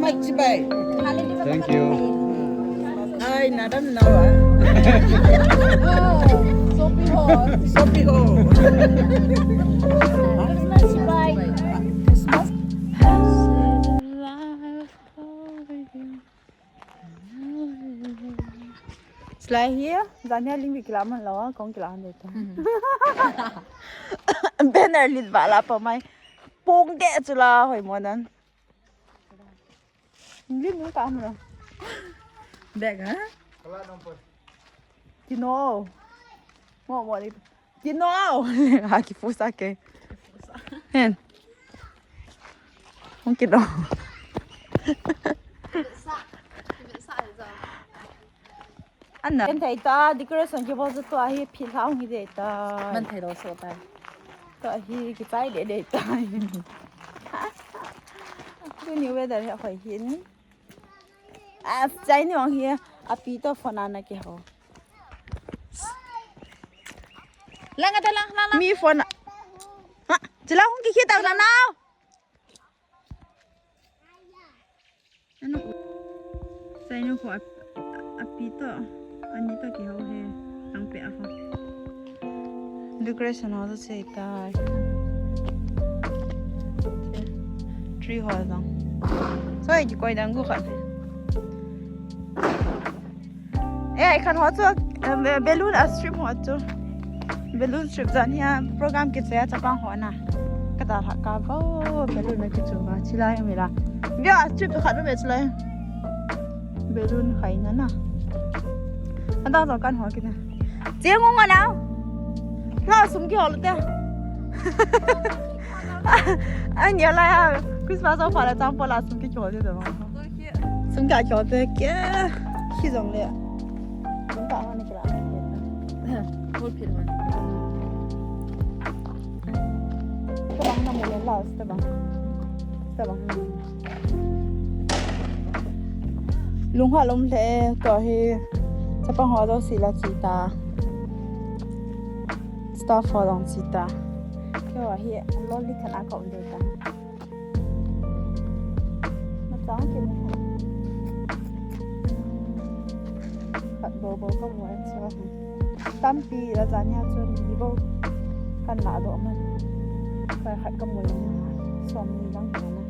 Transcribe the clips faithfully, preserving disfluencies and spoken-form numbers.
Thank you. Ai, nadam nawa. Sopi ho. Sopi ho. Christmas. Slai hi, jania ling bi kila man lawa, kong kila han deta. Banner lit ba la pa mai. Pong de chula hoi mo nan. Lim nu ka mo. Bag ha? Tino. Mo mo li. Tino. Ha ki fusa ke. Hen. Hung ki do. Anna. Ken thei ta decoration ki bol chu tua hi phi hlau hi de ta. Man thei lo so ta. Tua hi ki chai de de ta. Tuni weather hi hoi hin. A chai ni ong hi a pi to phone ana ki ho. Lang ata lang lang lang. Mi phone. Ha, chila hung ki khita na nau. Ano ko. Sai no ko a, a pi to. Ani to ki ho he. Ang pe a ho. Decoration ho to sei ta. Tree ho dang. Soi ki koi dang gu khat. Eh, ai khan ho chu, eh, balloon a strip ho chu. Balloon strip jan hi a program ki che a chapang ho na. Ka ta ha ka bo balloon na ki chu ba chilai mi la. Bia strip khat be chilai. Balloon khai na na. Ada to kan ho ki na. Che ngu nga na. Nga sum ki ho lo te. An ya la ya. Christmas ho pha la cham po la sum ki ho de da. Sum ka kyo te ke. Khi jong le. Sum ka ha ni kila. Hol phit hon. Tabang na mo le la, tabang. Tabang. Lung ha lum le to hi. Chapang ho do si la chi ta. Staff ho dong chi ta. Kyo hi lol li khan a ka um de ta. Machang kin. Khat bou bou ka mu a cha. Tampi la jania chun li bou kan la doh man. Pai khat ka mu le na. Som ni lang hi na.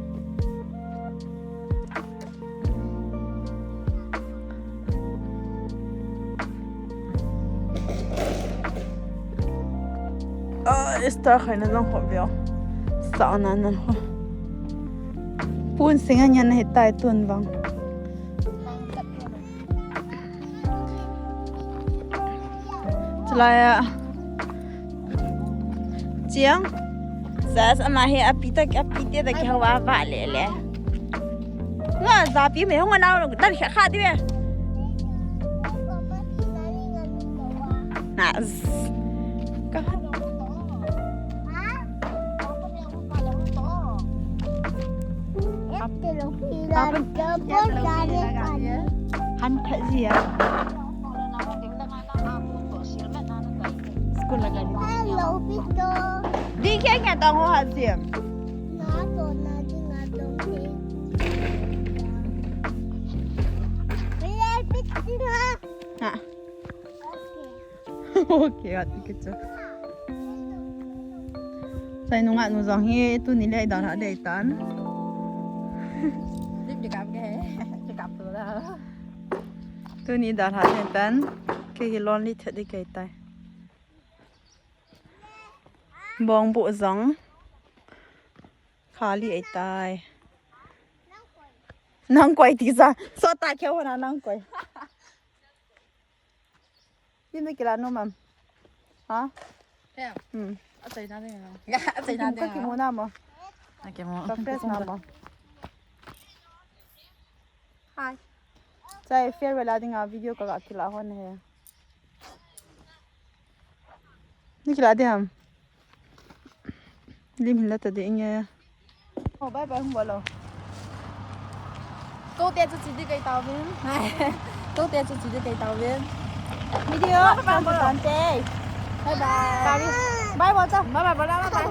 Ah, Esther khai na nang ho veo. Sa na nan ho. Pun singa nyan na hitai tun vang. Chulai a. Chiang. Sas ama hi api ta, api te ta ki hawa va le le. Nga za pi me hong na dan kha kha di ve. Na. Ka. Han kha ji ya. School la ka ni. Hello, Pito. Di kya kya tang ho ha siam. Na to na di na to ni. Hello, Pito. Ha. Okay. Okay, ati ke cha. Sai nunga nu jong hi tuni le dal ha dei tan. Lip di kap ke. Di kap tu la. Tuni dal ha dei tan. Ke hi lonely thet di ke tai. Bong bu jong. Khali ai tai. Nang koi ti sa. So ta kya hona nang koi. Yin kila no mam. Ha? Kya? Hmm. Achai na ding. Ya, achai na ding. Ka kimu na mo. Na kimu. Ka fresh na mo. Hi. Chai farewell a dinga video ka ga kila hon he. Ni kila de ham. Lim hin la ta de inge. Oh, bye bye hung bolo. Ko te chu chi di kai tau vin. Ko te chu chi di kai tau vin. Video bye bye bolo. Tan te. Bye bye. Bye bye bolo. Bye bye bolo. Bye bye.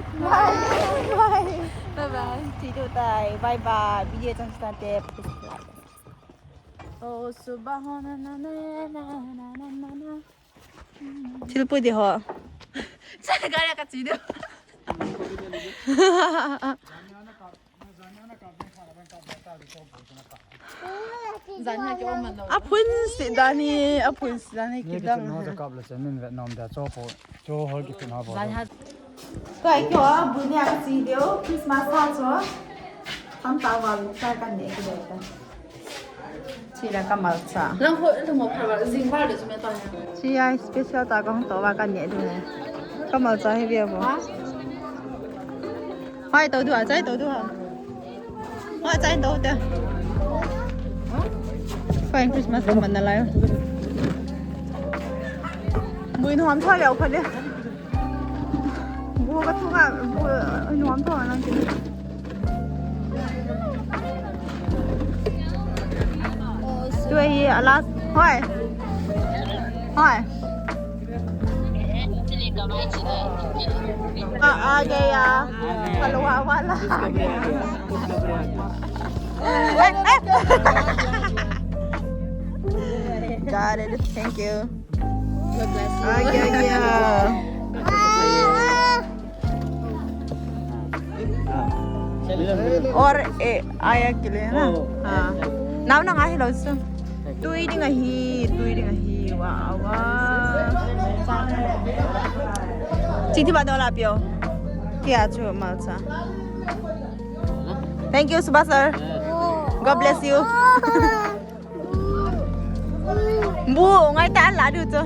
Bye bye. Bye bye. Video tai. Bye bye. Video chang chang te. Please like. Oh, subahana na na na na na na. Thil pui di ho. Sa gari ka chi di. Zan ha ki om man lo. A phun si dan hi, a phun si dan hi ki dang. Ni ki no ta kap le chen min vet nom da cho po, cho hol ki phun ha po. Zan ha. Kai kyo a bu ne a si deu Christmas ha cho. Tham ta val ka kan ne ki deu ta. Chi la ka malcha. Lang ho, lang ho pha ba, zing ba de chu me ta ya. Chi ai special ta kong to ba ka ne du ne. Ka malcha hi bia bo. Ha? Hai to du a, chai to du a. Hai chai to de. Fine Christmas ka man na lai. Bui nuam tho leo kha de. Bu ka thunga, bu nuam tho nang ki. Tu hi a last. Hoi. Hoi. आ, आ गया। हलवा वाला। Got it. Thank you. God bless you. आ गया, आ गया। और ए, आया के लिए ना? हाँ। नाम ना आही लो सु। Tui ding ahi, tui ding ahi, wa, wa. Chiti ba dola pio. Kia chu malcha. Thank you, Subha sir. God bless you. Bu, ngai ta la du cho.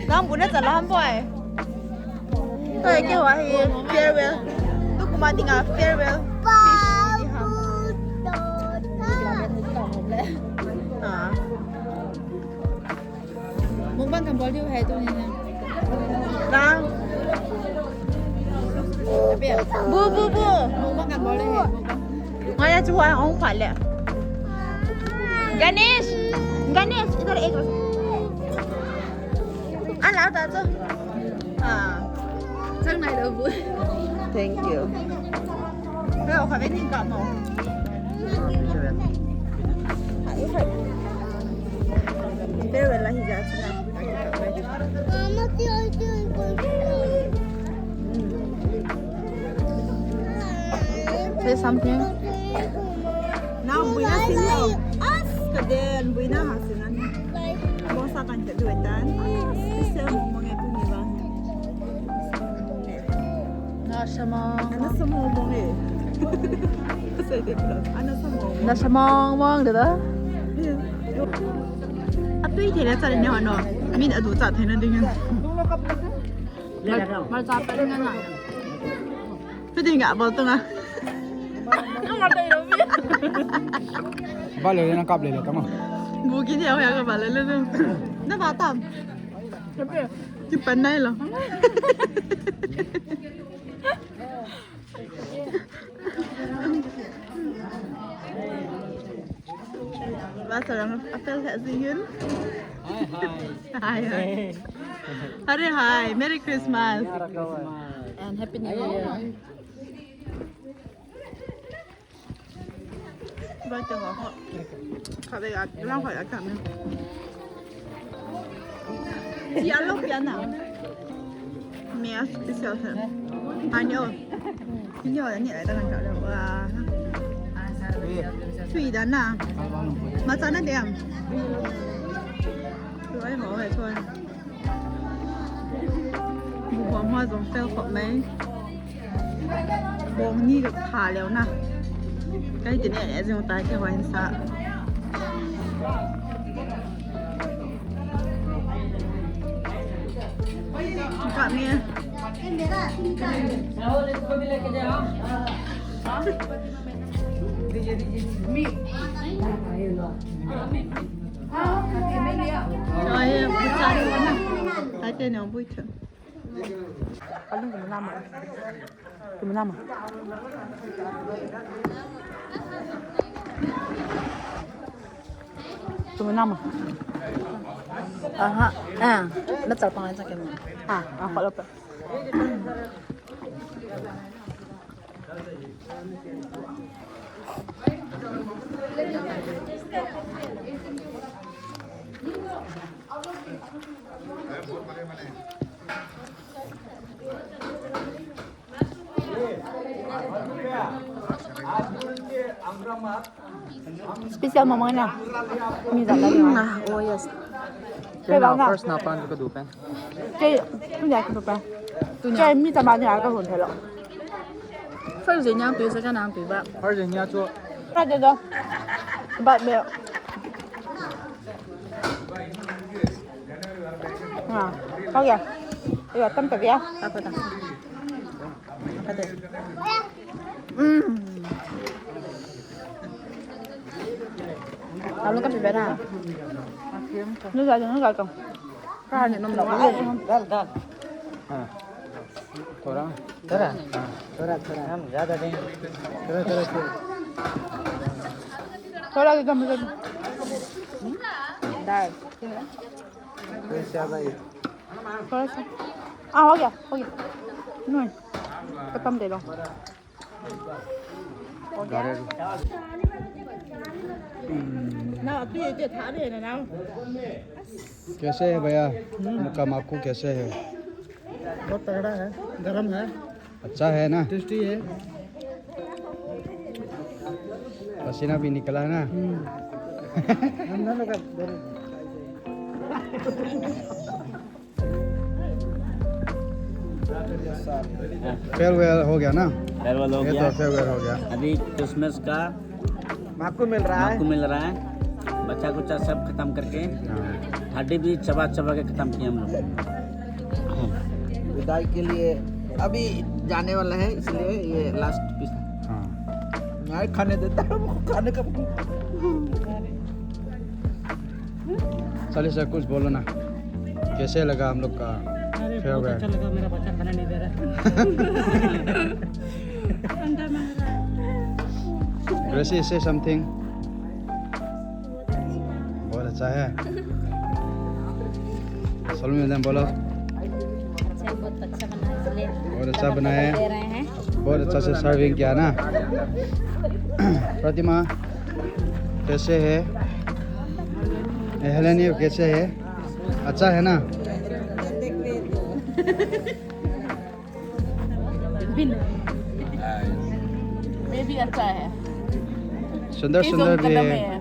Nang bu na cha la ham boy. Hoi, keiho hi farewell. Tukuma dinga farewell. Fish. Ha. Mukbang kan bol diu hai tu ni na. Nang. Bu, bu, bu. Mukbang kan bol diu hai. Mukbang. Ngai chu wa ong pha le. Ganesh, Ganesh, idhar ek. Ala ta to. Ha. Chang nai lo bu. Thank you. Kha ve ni ka mo. Farewell la hi ja chuna. Say something. Now, buina sin lo. As ka den, buina ha sin an. Mo sa kan ke duetan. Special mo mo ngai puni ba. Na sama. Ana sama mo ngai. Say the plus. Ana sama mo. Na sama mo ngai da. Atui thei le cha le ne ho no. Min adu cha thei na ding. Mal, malcha pe ding na. Pe ding a bol tung a. Ba le na kap le le tang. Bu ki thei ya ka ba le le. Na ba tam. Ki pan nai lo. Ba sa ram a fel kha zing yun. Hi, hi. Hi, hi. Hey. Hare hi. Merry Christmas. Merry Christmas. And Happy New Year. Ba ta ho ho. Kha be a, lang ho a ka me. Chi a lo pia na. Me a special ha. A neo. Neo a ni lai ta kan ka le wa. Sui da na. Ma cha na de am. Tu ai ho ai choi. Bu hua hua jong fel khop mai. Bong ni ka kha leo na. Kai ti ne, e jong ta ke hoi sa. Ka mi. Ai, bu cha ni na. Ai, te ne bu cha. Alu kumna ma. Kumna ma. Kumna ma. Aha. Ah, na chal pang sa kem. Ah, ah, follow pa. Special mama na. Mi za la ni. Ah, oh yes. Kei ba na. First na pan ka du pen. Kei, tu nya ka du pen. Tu nya. Kei mi ta ma ni a ka hun thelo. First je nya tu, second na tu ba. First je nya chu. Ka de do. Ba me. Ha, ho gaya. Yo, tam ta gaya. Ka ta. Ka ta. Mm. Kamu kan beda na. Lu ga, lu ga ka. Ka ni nom la. Dal, dal. Ha. Thoda. Thoda. Ha. Thoda, thoda. Hum zyada nahi. Thoda, thoda, thoda. Thoda hi kam, thoda. Dal. Thoda sa. Ah, ho gaya, ho gaya. No. Khatam de lo. कैसे है भैया? मुका माकू कैसे है? बहुत तगड़ा है, गरम है। अच्छा है ना? टेस्टी है। पसीना भी निकला है ना? हम्म। हम दोनों का फेयरवेल हो गया ना? फेयरवेल हो गया। ये तो फेयरवेल हो गया। अभी क्रिसमस का माकू मिल रहा है। माकू मिल रहा है। बच्चा कुच्चा सब खत्म करके, हाँ। हड्डी भी चबा चबा के खत्म किया हम लोग। विदाई के लिए अभी जाने वाला है, इसलिए ये लास्ट पीस। हाँ। नहीं खाने देता हमको, खाने का। चलिए सर, कुछ बोलो ना, कैसे लगा हम लोग का फेयरवेल? अरे, बहुत अच्छा लगा, मेरा बच्चा खाना नहीं दे रहा। Gracie, say something. बहुत अच्छा है। सलोनी मैडम बोलो। अच्छा, बहुत अच्छा बना है, इसलिए बहुत अच्छा बना है। बहुत अच्छा से सर्विंग किया ना। प्रतिमा, कैसे है? ए, हेलेनी, कैसे है? अच्छा है ना? Baby अच्छा है। सुंदर सुंदर भी है।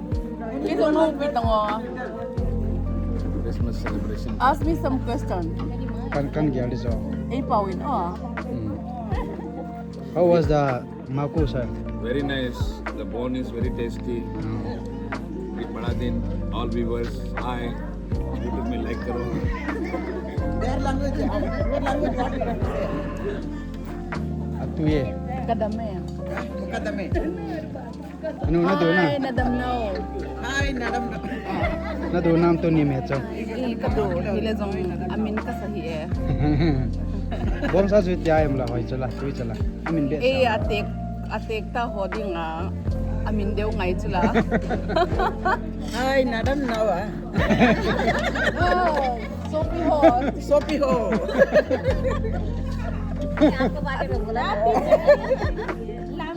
Christmas celebration. Ask me some question. Kan, kan gel di so. Ei pawin, oh. Hmm. How was the maku, sir? Very nice. The bone is very tasty. Hmm. Bada din, all viewers, hi. YouTube में like करो। Their language, your language, what you have to say? Atu ye. Kadam hai. Kadam hai. Anu, na do na. Hi, nadam nao. Hi, nadam nao. Na do nam tu ni me cho. Ei, ka do, hile jong, amin ka sahi e. Bom sa sui tia em la, hoi chala, tui chala. Amin be. Ei, sa. Atek, atek ta ho ding a, amin deu ngai chala. Hi, nadam nao a. Oh, sopi ho. Sopi ho.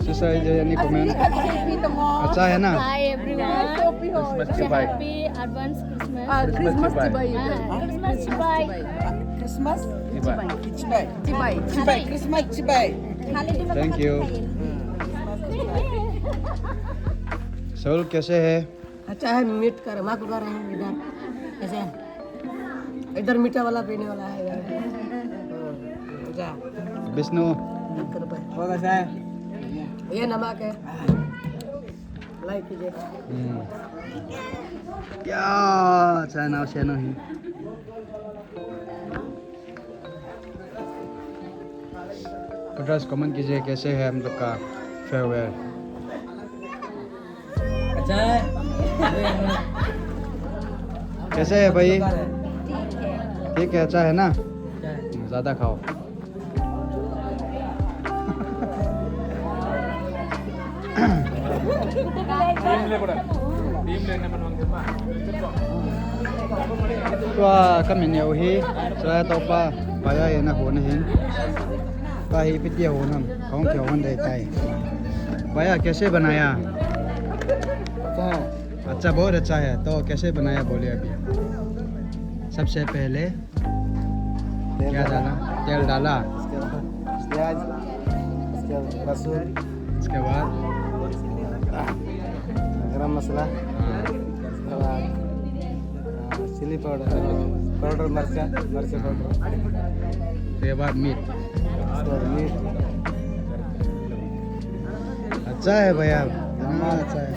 Sister, is there any comment? अच्छा है ना? Hi everyone. Christmas chibai. Happy advance Christmas. Ah, Christmas chibai. Ah, Christmas chibai. Christmas chibai. Chibai. Chibai. Christmas chibai. Thank you. Saul, कैसे है? अच्छा है, मीठ कर, माकू कर रहे हैं इधर। ऐसे इधर मीठा वाला पीने वाला है इधर। हाँ, जा। विष्णु। शक्कर पे। बहुत अच्छा है। ये नमक है। लाइक कीजिए। हम्म। क्या? चाइना से नहीं। Brothers, comment कीजिए, कैसे है हम लोग का फेयरवेल? अच्छा है। कैसे है भाई? ठीक है, अच्छा है ना? अच्छा है। ज्यादा खाओ। Tua ka min neo hi, Sra Topa, paya ena hon hin. Ka hi piti hon ham, kong ke hon dei tai. भैया, कैसे बनाया? अच्छा है। अच्छा, बहुत अच्छा है। तो कैसे बनाया, बोले अभी। सबसे पहले तेल क्या डाला, डाला? तेल डाला। उसके बाद प्याज, उसके बाद लहसुन, उसके बाद गरम मसाला, उसके बाद चिली पाउडर, पाउडर मर्चा, मर्चा पाउडर, उसके बाद मीट। उसके बाद मीट। अच्छा है भैया, खाना अच्छा है।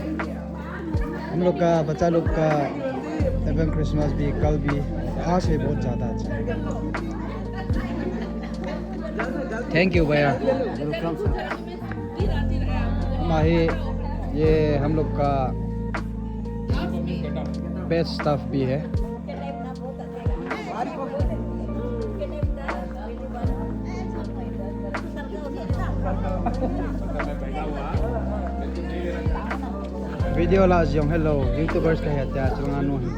हम लोग का, बच्चा लोग का एवं क्रिसमस भी, कल भी, आज भी बहुत ज़्यादा अच्छा है। Thank you भैया। Welcome sir. हमारे, ये हम लोग का बेस्ट स्टफ भी है। Video la jong hello, YouTubers kahi tia chunga nu hi.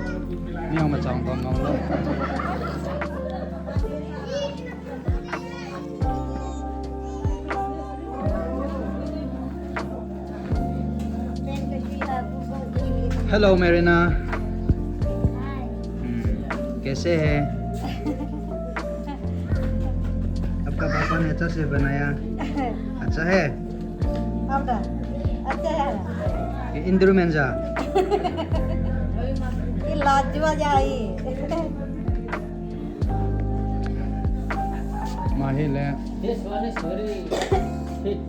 Mi hong ma chang tong ngam lo. Hello Marina। हम्म, कैसे है? आपका पापा ने अच्छा से बनाया। अच्छा है? Apa? Aceh ya? ये इंद्रू मेंजा। Ini laju aja ini. माही ले। This one is very fit.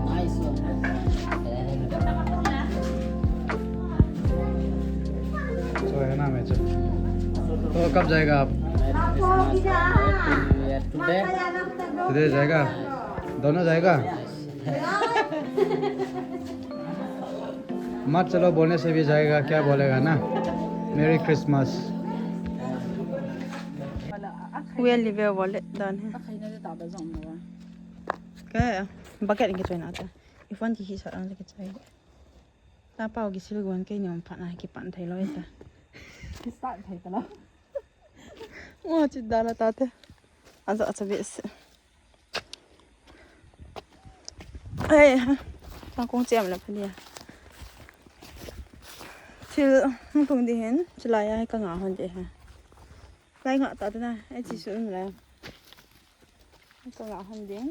Nice one. So है ना मैं। तो कब जाएगा आप? Merry Christmas. Happy New Year. Today? Today जाएगा? दोनों जाएगा? मत चलो बोलने से भी जाएगा, क्या बोलेगा ना? Merry Christmas। Well, live wallet dan he. Kaya bucket ke choi na ta. If one ki sa ang ke choi. Ta pau ki sil gon ke ni on pa na ki pan thai lo ta. Start thei ta lo. Mo chi dala ta te. Aza aza bes. Ai ha. Ta kong chiam la phalia. Thil hung tung di hin, chulai a ka nga hon di ha. Lai nga ta te na, ai chi su um la. Ka nga hon ding.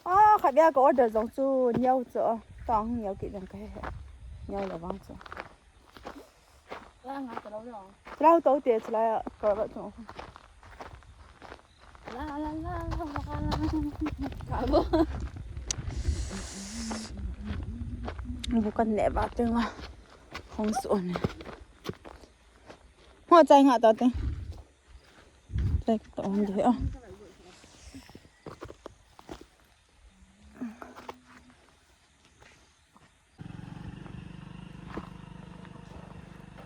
Ah, khat bia ka order jong chu niau chu. Tang niau ki jong ka he he. Niau la vang chu. Lau to te chulai ka ba chu. Bu kan ne ba te nga. Hong su on. Mo chai nga ta te. Chai ka to on de.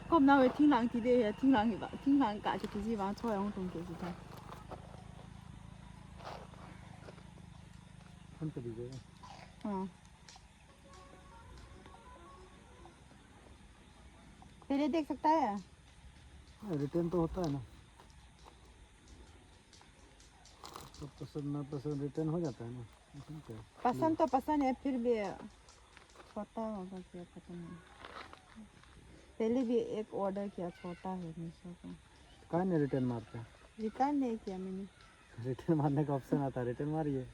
Kom na we thinglang ti de ya, thinglang hi ba, thinglang ka chu ti ji ba, choi ong tung ke ji ta. हम तो दीजिएगा। हाँ। पहले देख सकता है? रिटर्न तो होता है ना। तो पसंद ना पसंद रिटर्न हो जाता है ना। इसमें क्या है? पसंद तो पसंद है, फिर भी छोटा होगा क्या पता नहीं। पहले भी एक ऑर्डर किया, छोटा है मीशो का। काहे नहीं रिटर्न मारते? रिटर्न नहीं किया मैंने। रिटर्न मारने का ऑप्शन आता है, रिटर्न मारिए।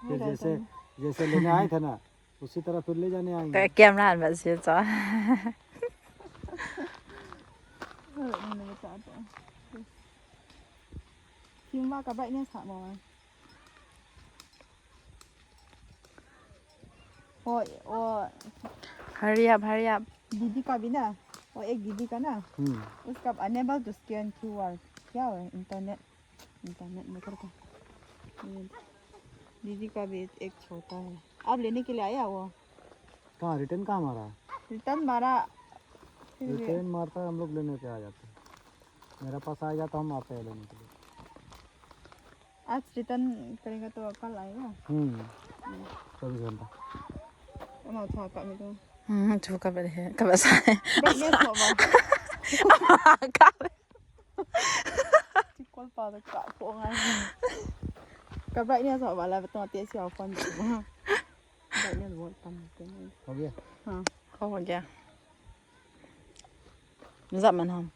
फिर रहता जैसे है। जैसे लेने आए थे ना, उसी तरह फिर ले जाने आएंगे। Ka camera an ba si cho. Thim ma ka brightness ha mo. वो वो Hurry up, hurry up. दीदी का भी ना, वो एक दीदी का ना, हम्म। उसका unable to scan क्यूआर। क्या है? इंटरनेट, इंटरनेट में करके। ये दीदी का भी एक छोटा है, आप लेने के लिए आया वो? कहाँ रिटर्न कहाँ मारा है? रिटर्न मारा। फिर भी रिटर्न मारता है, हम लोग लेने पे आ जाते हैं। मेरा पास आएगा तो हम आते हैं लेने के लिए। आज रिटर्न करेगा तो कल आएगा। हम्म। चौबीस घंटा। Ama cha ka mi to. Hmm, chu ka ba de, ka ba sa. Brightness ho ba. Ka. Ti kol pa da ka ko ngai. Ka brightness ho ba la to te si ho phone ba. हो गया। हाँ। हो गया। Jat man ham?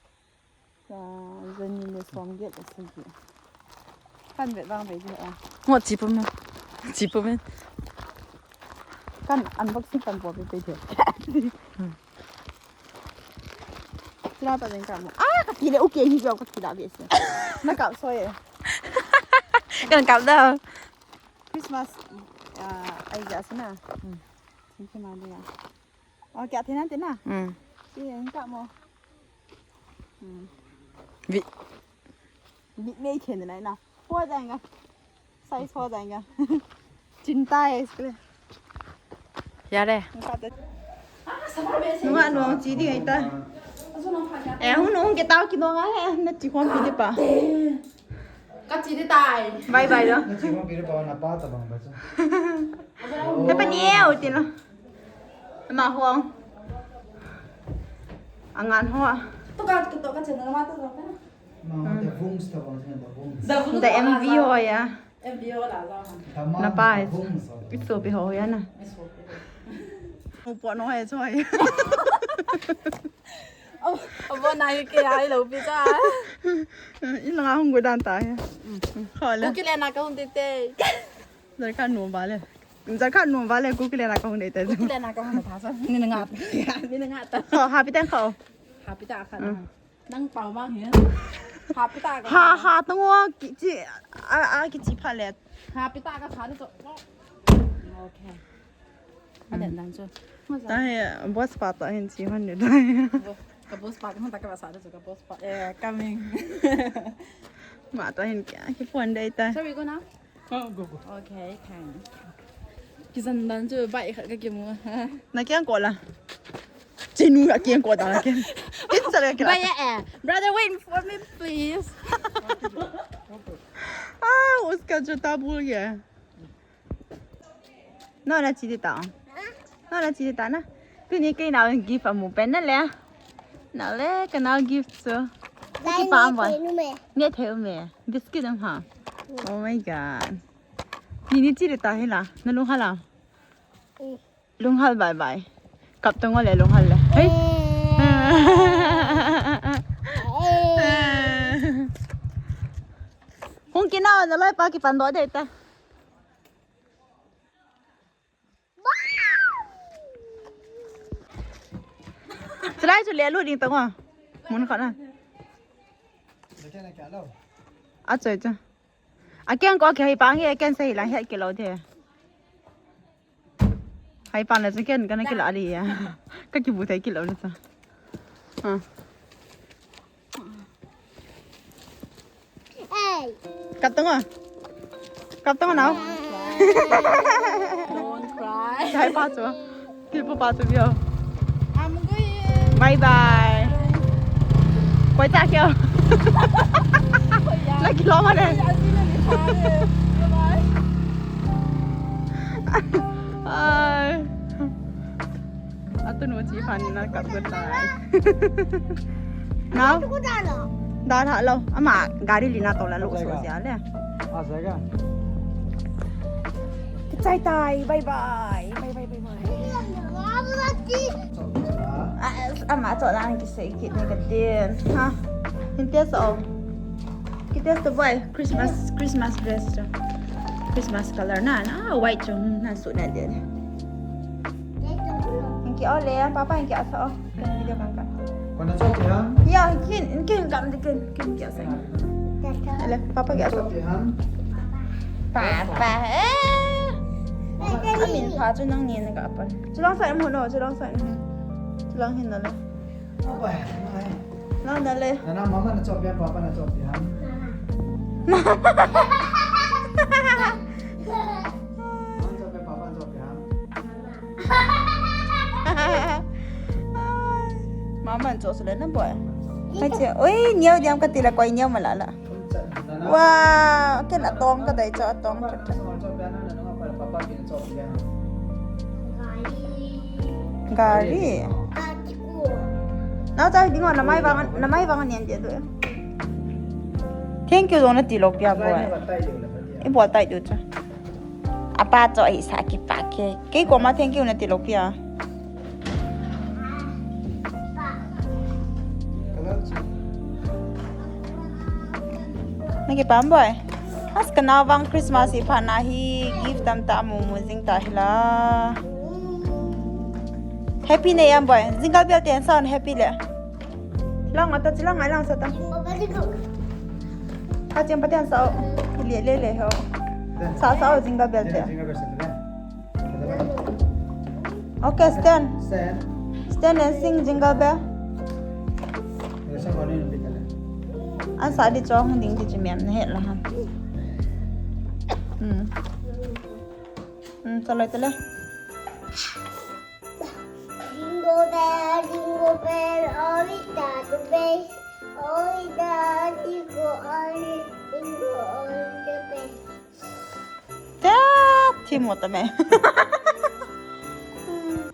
Jani le som get le sagi. Kan vet vang ve ji a. Ngo chi pum na. Chi pum na. Kan unboxing kan bol ve ve. Sila pa jeng ka mo. Ah, ka ti le okay hi jo ka ti la ve se. Na ka so ye. Kan kap da. Christmas, ah, ai ja sina. Hmm. Thank you, Maria. Oh, kya thena thena? Hmm. Ye, inka mo. Hmm. Vi. Vi nei thena na. Ho jayega. Size ho jayega. Chinta hai iske liye. Yare. Inka to. Nunga nung chi di ita. Eh, hung nung ke tao ki nung a he. Na chi khom pi di pa. Ka chi di tai. Bye bye lo. Na chi khom pi di pa na pa ta bang ba chu. Na pa ni eu ti lo. Ma ho. Angan ho. To ka to ka che na ma to ka. No, the Wungs ta bang, the Wungs. The M V ho ya. M V ho la la. Na pa. It's so be ho ya na. It's so be. Mo po no hai choi. Abo na hi ke ai lo pi cha. Ila nga hung go dan ta ya. Kho le. Ku kile na ka hung te te. Jar kha nu ba le. Jar kha nu ba le ku kile na ka hung te te. Ku kile na ka hung ta sa. Ni na nga. Ni na nga ta. Kho ha pi tan kho. Ha pi ta kha. Nang pau ma hi. Ha pi ta ka. Ha ha tang wa ki chi a a ki chi pha le. Ha pi ta ka kha ni to. Okay. Aden dan chu. Ta he boss pa ta hin chi hon ni dai. Ka boss pa ka hon ta ka ba sa chu ka boss pa. Eh, coming. Ma ta hin kya ki pon dai ta. Shall we go now? Oh, go, go. Okay, thanks. Ki san dan chu bai kha ka ki mu. Na kiang ko la. Chinu ka kiang ko da la kiang. Kin sa la kiang. Bai eh. Brother, wait for me, please. Ah, uska juta bhul gaya. No, na chi ta. No, na chi ta na. Tuni kei nau gift amu pen na le. Nau le ka nau gift so. Ki pa am bai. Ne the me. Biscuit am ha. Oh my god. Ni ni chi ta he la. Na lung ha la. Lunghal bye bye. Kap tang le lunghal le. Hey. Hung kina na loi pa ki pan do de ta. Chulai chu le lu ding tang wa. Mun khat na. A choi cha. A kiang ko ki hai pang hi a kiang sai lang hi a ki lo de. Hai pang le chu kiang ka na ki la li ya. Ka ki bu thei ki lo le cha. Ha. Kap tang a. Kap tang a nau. Don't cry. Sai pa chu. Ki pu pa chu bio. I'm going. Bye bye. Koi ta kyo. Koi ya. Lagi lama deh. Ya, sini ni, bye bye. Ai. Atu nu chi phan na kap got tai. Nau. Atu ko da lo. Da tha lo. Ama gari li na to la lo so sia le. A sa ga. Kichai tai. Bye bye. Bye bye bye bye. A, ama to la ki sei kit ni ka din. Ha. Hin te so. Ki te so boy. Christmas, Christmas dress cho. Christmas color na, na white cho na su na de. Thank you all, eh. Papa, thank you all. Video kan kan. Kona cho ti ham? Ya, kin, kin kam de kin, kin kya sa. Ele, papa kya sa. Cho ti ham? Papa, eh. Amin pha chu nang ni na ka pa. Chulang sa mo no, chulang sa. Chulang hin na le. Abai, mai. Nang na le. Nana mama na chop ya, papa na chop ya. Mama. Mama chop ya, papa chop ya. Mama chop sule na boy. Hai che. Oi, niau diam ka tila koi niau malala. Wow, ken atong ka dai cho atong cho cho. Gari. Nau chai ding na mai vang na mai vang nian dia tu. Thank you dong na ti lok pia boy. I bol tai tu cha. Apa cho hi sa kipa ke. Kei koma thank you nati lou pia. Naki pam boy. As kana vang Christmas hi pha na hi gift tamtah mu mu jing ta hi la. Happy ne am boy. Jingle bell ten sound happy le. Lang ata chilang ngai lang sa ta. Ka chim pa ten sa. Le le le ho. Sa sa jingle bell te. Okay, stand. Stand. Stand and sing jingle bell. An sa di chong ding di chimian he la ha. Hmm. Hmm, sa lai tele. Jingle bell, jingle bell, all the way, all the way, jingle all the way, jingle all the way. Ta, thimo ta me.